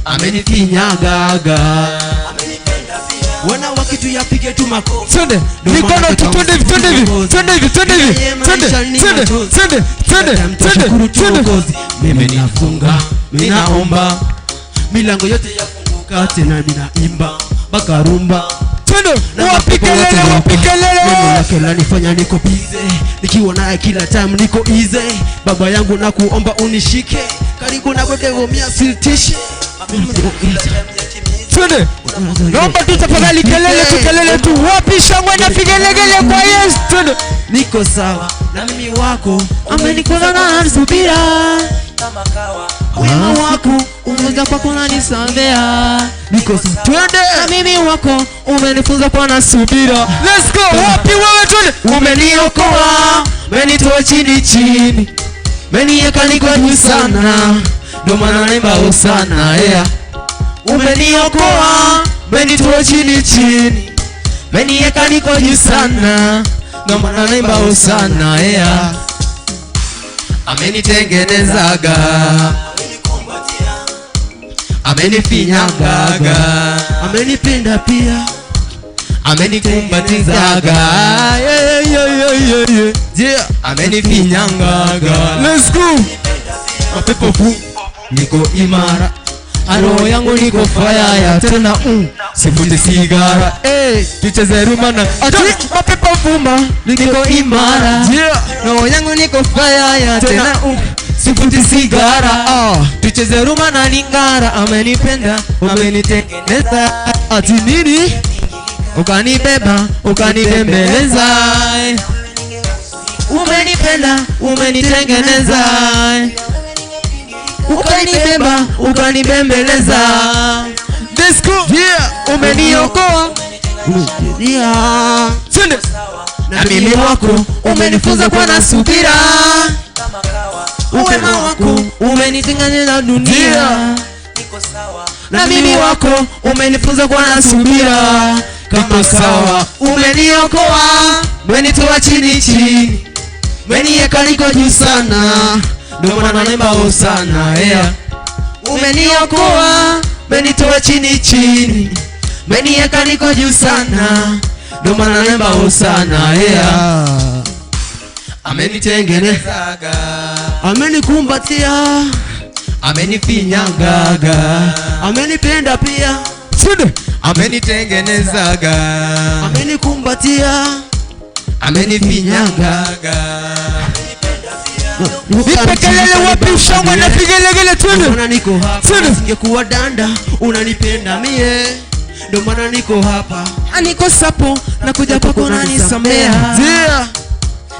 amenifinyagaga. Wana wakitu yapige tu makofi. Twende, mikono tu, twende hivi, twende hivi, twende hivi, twende hivi, twende, twende, twende, twende, twende, twende. Mimi nafunga, mimi naomba, milango yote yafunguka, tena ninaimba mpaka rumba. Twende, wapi kelele, wapi kelele. Neno lake lanifanya niko busy, nikiwa naye kila time niko easy. Baba yangu nakuomba unishike, karibu na wewe mia sitishe. Twende. Naomba tu tafadhali kelele tu, kelele tu. Wapi shangwe na vigelegele kwa Yesu. Twende. Niko sawa na mimi wako, amenikuza na subira kama kawa. Wema wako umeweza kwa kunanisamea. Niko sawa. Twende. Na mimi wako umenifunza kwa na subira. Let's go. Wapi wewe, twende. Umeniokoa, umenitoa chini chini, umeniweka niko juu sana, ndo maana naimba hosana. Yeah. Umeniokoa, umenitoa chini chini, umeniweka niko juu sana, ndo maana naimba hosana. Yeah. Amenitengenezaga, amenifinyagaga, amenipenda pia, amenikumbatizaga, yeah, yeah, yeah, yeah, yeah. Amenifinyangaga. Let's go. Mapepo fu, niko imara, roho yangu niko fire ya tena sivute sigara. Eh, tucheze rumba na ati mapepo vuma, niko imara, roho yangu niko fire ya tena sivute sigara. Tucheze rumba na lingara. Amenipenda, amenitengeneza. Ati nini? Ukanibeba, ukanibembeleza. Umenipenda, umenitengeneza. Ukanibeba, ukanibembeleza. Let's go. Yeah. Umeniokoa, twende. Na mimi wako umenifunza kwa na subira. Wema wako umenitenganisha na dunia. Na mimi wako umenifunza kwa na subira. Kama sawa. Umeniokoa, umenitoa chini chini, umeniweka niko juu sana, ndo maana naimba hosana. Yeah. Umeniokoa, umenitoa chini chini, umeniweka niko juu sana, ndo maana naimba hosana. Yeah. Amenitengenezaga, amenikumbatia, amenifinyangaga, amenipenda pia, amenitengenezaga, amenikumbatia, amenifinyangaga. Nipe kelele, wapi shangwe na vigelegele. Twende. Mbona niko hapa, singekuwa danda, unanipenda mie, ndo maana niko hapa. Niko sapo, nakuja kwako unanisamea. Yeah.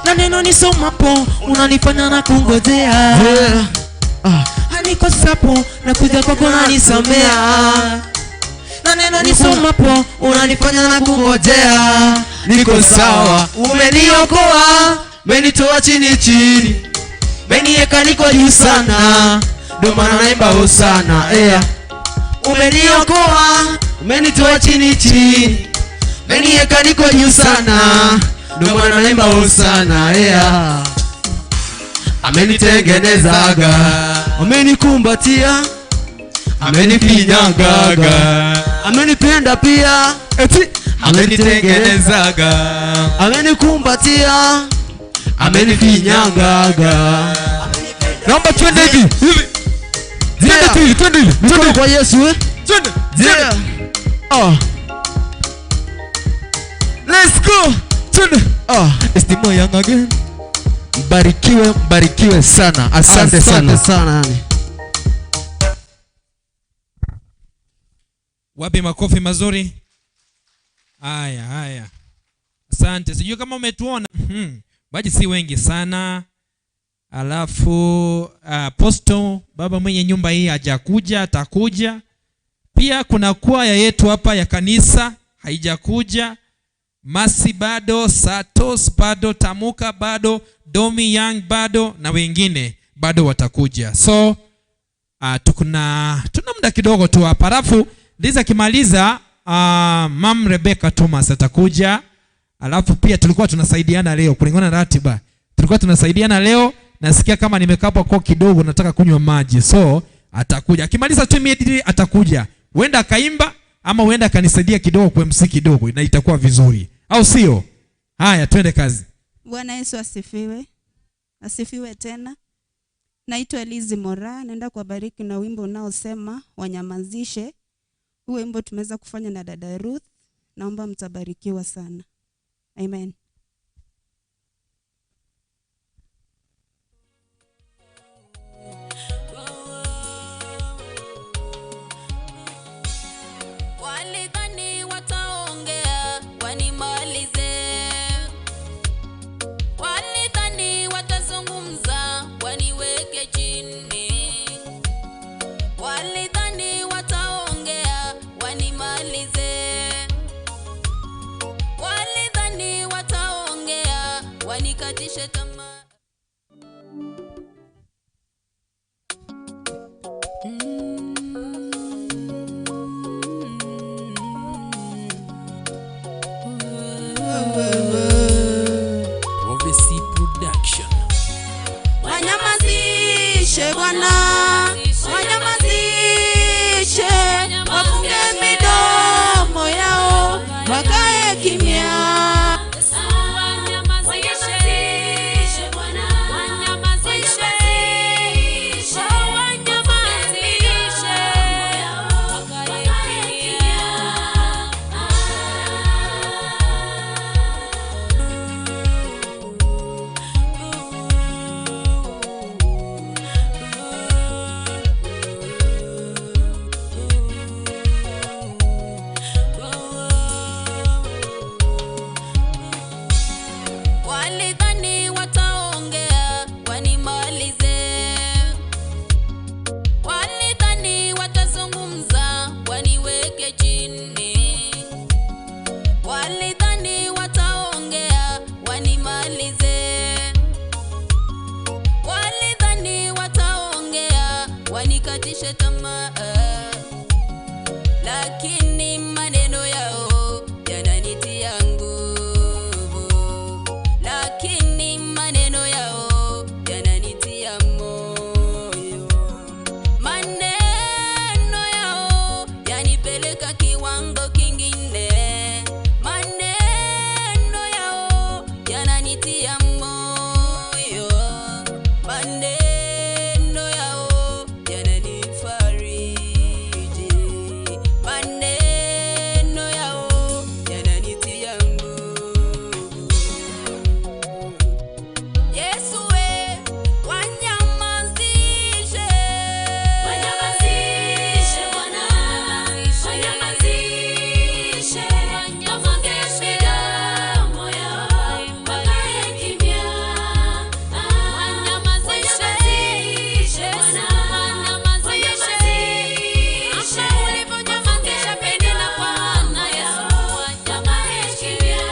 Na neno nisomapo, unanifanya na kungojea. Yeah. Niko sapo, nakuja kwako unanisamea. Na neno nisomapo, unanifanya na kungojea. Niko sawa. Umeniokoa, umenitoa chini chini, umeniweka niko juu sana, ndo maana naimba hosana. Yeah. Umeniokoa, umenitoa chini chini, umeniweka niko juu sana, Ndio maana naimba hosana, yeah. Amenitengenezaga, amenikumbatia, amenifinyangaga, amenipenda pia, eti amenitengenezaga, amenikumbatia, amenifinyangaga. Naomba twende hivi hivi. Twende tu hivi, twende hivi. Twende kwa Yesu, eh? Twende. Yeah. Oh. Let's go. Twende. Oh. It's the Moyang again. Mbarikiwe, mbarikiwe sana. Asante sana. Asante sana. Wapi makofi mazuri? Haya, haya. Asante. Sijui kama umetuona. Baji si wengi sana. Alafu Apostle baba mwenye nyumba hii hajakuja, atakuja. Pia kuna kwaya yetu hapa ya kanisa haijakuja. Masi bado, Satos bado, Tamuka bado, Domi Young bado na wengine bado watakuja. So tuna muda kidogo tu hapa. Alafu Liza kimaliza, Mam Rebecca Thomas atakuja. Alafu pia tulikuwa tunasaidiana leo kulingana na ratiba. Tulikuwa tunasaidiana leo, nasikia kama nimekaa hapo kwa kidogo nataka kunywa maji. So atakuja. Akimaliza tu immediately atakuja. Huenda akaimba ama huenda akanisaidia kidogo kwa MC kidogo na itakuwa vizuri. Au sio? Haya, twende kazi. Bwana Yesu asifiwe. Asifiwe tena. Naitwa Lizi Mora, naenda kuwabariki na wimbo unaosema wanyamazishe. Huo wimbo tumeweza kufanya na dada Ruth. Naomba mtabarikiwa sana. Amen. Walidhani wataongea wanimalize, walidhani watazungumza waniweke chini, walidhani wataongea wanimalize, walidhani wataongea wanikatishe tamaa. Prophecy Production. Wanyamazishe Bwana, wanyamazishe, wafunge midomo yao, wakae kimya. Wanyamazishe Bwana, wanyamazishe, wanyamazishe, wakae kimya. Walidhani wataongea wanimalize, walidhani watazungumza waniweke chini, walidhani wataongea wanimalize, walidhani wataongea wanikatishe tamaa, lakini maneno yao yananitia nguvu, lakini maneno yao yananitia moyo, maneno yao yanipeleka kiwango kingine, maneno yao yananitia moyo, maneno yao yananifariji, maneno yao yananitia nguvu. Yesu we, wanyamazishe, Wanyamazishe Bwana, wanyamazishe, wafunge midomo yao, wakae kimya. Wanyamazishe Bwana, wanyamazishe, ulivyonyamazisha Penina kwa Hana, Yesu, wakae kimya.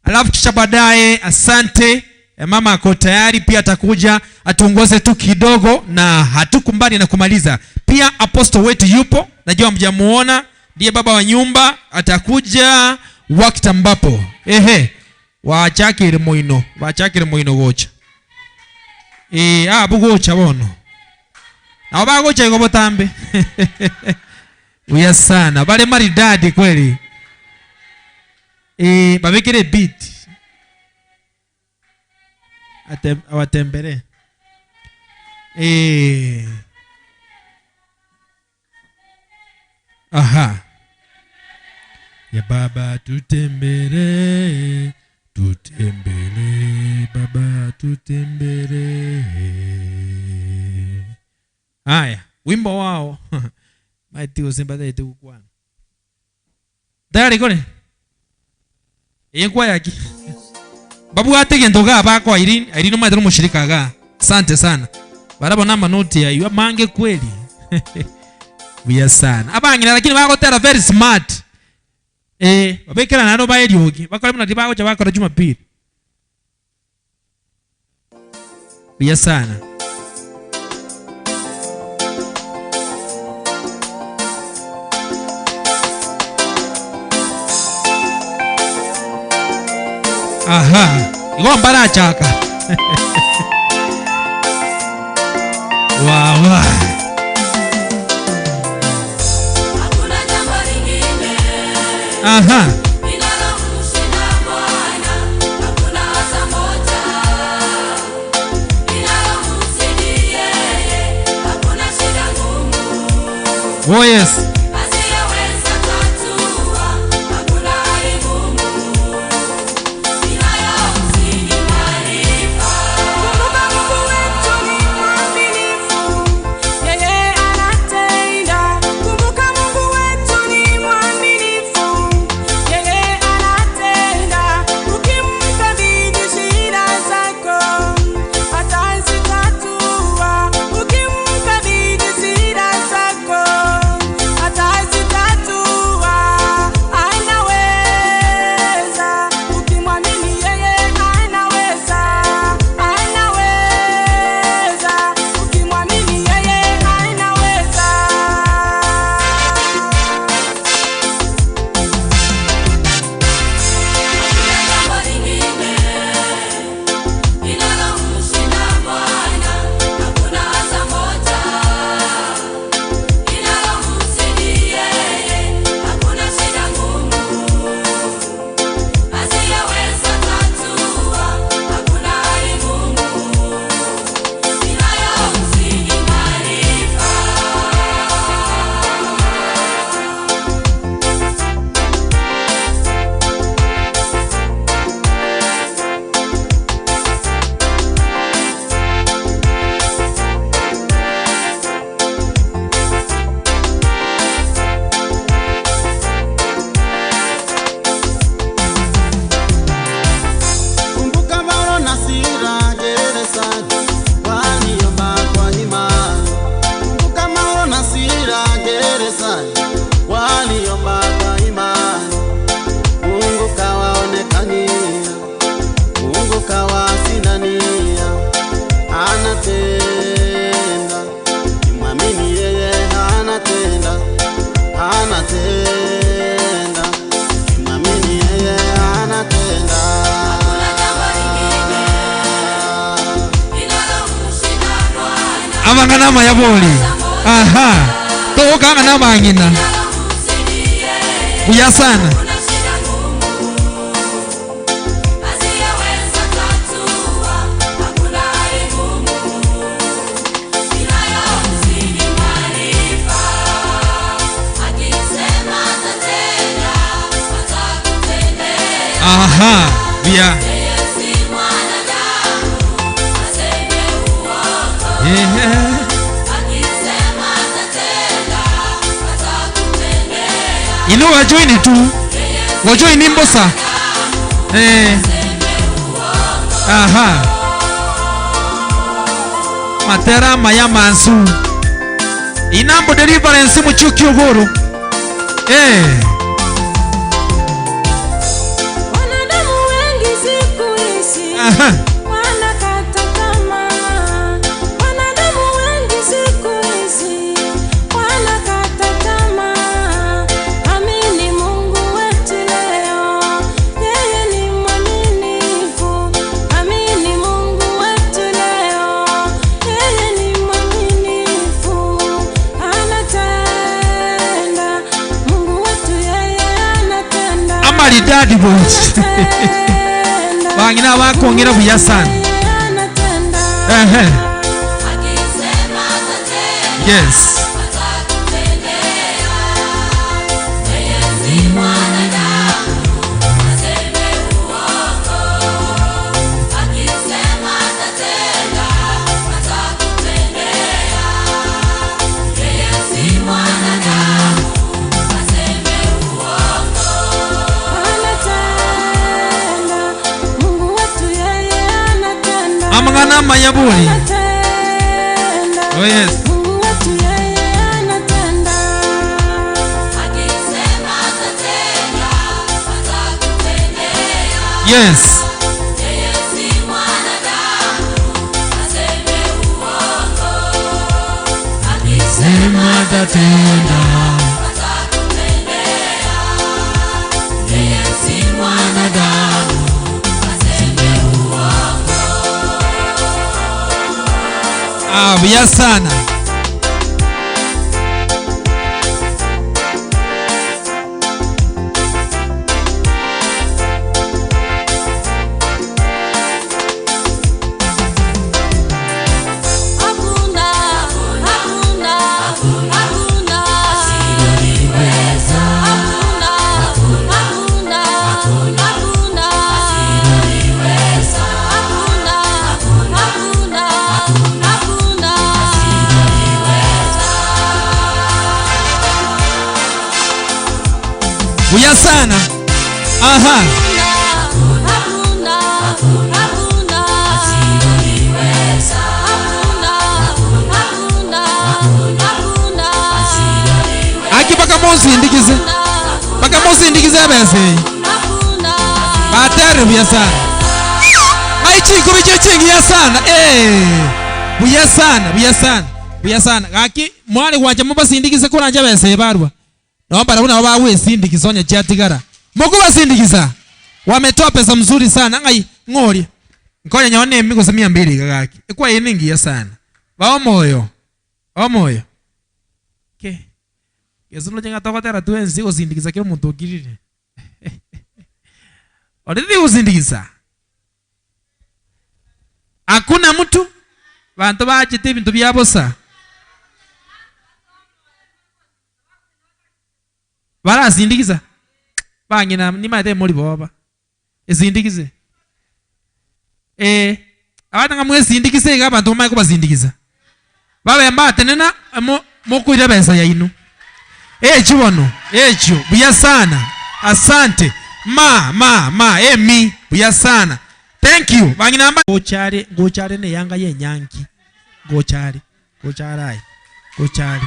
Alafu kisha baadaye, asante mama ako tayari pia atakuja atuongoze tu kidogo, na hatukumbani na kumaliza. Pia apostle wetu yupo, najua mjamuona, ndiye baba wa nyumba, atakuja wakati ambapo ehe wachakire moino, wachakire moino gocha bugocha bono nabo bagocha igo botambe. Uya sana bale maridadi kweli, babekere beat awatembere. Aha. Ya baba tutembere, tutembere, baba tutembere. Haya, wimbo wao. Maiti usimba tu kwa. Tayari kone? Yenkuwa yaki. Babu atege ndoga bako Irene, Irene mwa mushirika ga. Asante sana. Barabo namba noti ya iwa mange kweli. Buya sana. Abangina lakini bako tera very smart. Babekera naro ba eriogi. Bakora muna dibako cha bakora Jumapili. Buya sana. Aha, igual para chaka. Wow, wow. Aha. Oh yes. Abangana ya boli. Aha. Toka na bangina. Buya sana. Aha. Buya. Yeah. Ino wajoini tu. Wajoini mbosa. Aha. Matera maya mansu. Inambo deliverance muchuki ugoro. Aha. Wanakata tamaa. Wanadamu wengi siku hizi wanakata tamaa. Amini Mungu wetu leo, yeye ni mwaminifu. Amini Mungu wetu leo, yeye ni mwaminifu. Anatenda, Mungu wetu yeye anatenda. Amaridadi boss. Bangina bakongera buya sana. Ehe. Yes. Anatenda, Mungu wetu yeye anatenda. Amangana mayabuli. Anatenda, Oh yes. Mungu wetu yeye anatenda. Yes. Sema atatenda. Yeye si mwanadamu. Ah, buya sana. Hakuna, hakuna, hakuna asiloliweza. Hakuna, hakuna, hakuna asiloliweza. Hakuna, hakuna, hakuna asiloliweza. Buya sana. Aha. Hakuna, hakuna asiloliweza. Hakuna, hakuna, hakuna asiloliweza. Aki paka musindikize. Paka musindikize abese. Batere buya sana. Aichi kubiche chingi ya sana. Eh. Buya sana, buya sana. Buya sana. Gaki mwali gwanje mubasindikize kuranja bese barwa. Naomba rabuna bawe sindikizonya chatigara. Mukubasindikiza. Wametoa pesa mzuri sana. Ngai ngori. Nkonya nyone miko 200 gaki. Ikwa yeningi ya sana. Bao moyo. Bao moyo. Ke. Yesu jenga tokotera tuenzi usindikiza kila muntu ukirire. Orithi usindikiza. Hakuna mtu bantu bachite ibintu byabosa. Barasindikiza. Bangina nimaite muri boba. Esindikize. Abana ngamwe sindikize ga bantu maiko basindikiza. Babe mbatenena mokuira besa ya inu. Chibono, echo buya sana. Asante. Ma emi buya sana. Thank you. Bangina mba gochare gochare ne yanga ye nyanki. Gochare. Gocharai. Gochare.